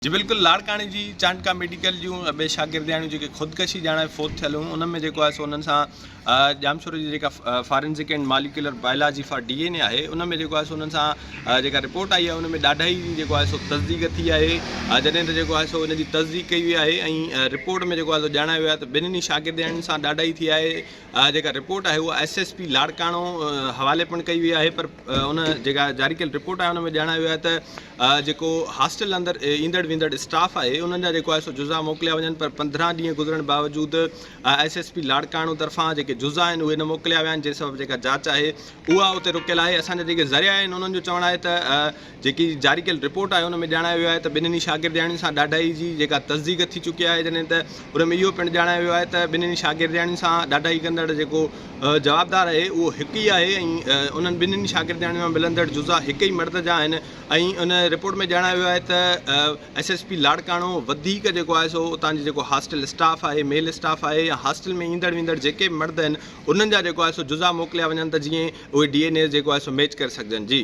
جي بلڪل لاڙڪاڻي جي چانڊڪا ميڊيڪل جون ٻه شاگردياڻيون جيڪي خودڪشي ڄاڻائي فوت ٿيل هيون ان ۾ جيڪو آهي سو انهن سان ڄامشوري جي جيڪا forensic and molecular biology for D N A آهي ان ۾ جيڪو آهي سو انهن سان جيڪا رپورٽ آئي آهي ان ۾ ڏاڍائي جي جيڪو آهي سو تصديق ٿي آهي جڏهن ته جيڪو آهي سو ان جي تصديق ڪئي وئي آهي ۽ رپورٽ ۾ جيڪو آهي سو ڄاڻايو ويو آهي ته ٻنهي شاگردياڻين سان ڏاڍائي ٿي آهي جيڪا رپورٽ آهي اها ايس ايس پي لاڙڪاڻو حوالي پڻ ڪئي وئي آهي پر ان جيڪا جاري ڪيل رپورٽ آهي ان ۾ ڄاڻايو ويو آهي ته جيڪو هاسٽل اندر ايندڙ ويندڙ اسٽاف آهي انهن جا جيڪو آهي سو جزا موڪليا وڃن پر 15 ڏينهن گذرڻ باوجود ايس ايس پي لاڙڪاڻو طرفان جيڪي جزا آهن اهي نه موڪليا ويا آهن جنهن سبب جيڪا جاچ آهي اها اتي رڪيل آهي اسان جا جيڪي ذريعا آهن انهن جو چوڻ آهي ته جيڪي جاري ڪيل رپورٽ آهي ان ۾ ڄاڻايو ويو آهي ته ٻنهي شاگردياڻين سان ڏاڍائي جي جيڪا تصديق ٿي چڪي آهي جڏهن ته ان ۾ اهو پڻ ڄاڻايو ويو آهي ته ٻنهي شاگردياڻين سان ڏاڍائي ڪندڙ جيڪو جوابدار آهي اهو هڪ ئي آهي ۽ انهن ٻنهين شاگردياڻين مان ملندڙ جزا هڪ ئي مرد جا آهن ۽ ان رپورٽ ۾ ڄاڻايو ويو آهي ته ايس ايس پي لاڙڪاڻو وڌيڪ جيڪو آهي سو اتان جي جيڪو هاسٽل اسٽاف آهي ميل اسٽاف آهي يا هاسٽل ۾ ايندڙ ويندڙ جيڪي به مرد آهن انهن جا جيڪو آهي سو جزا موڪليا وڃن ته جيئن اهي ڊي اين ايز جيڪو آهي سو ميچ ڪري سگهجن جي.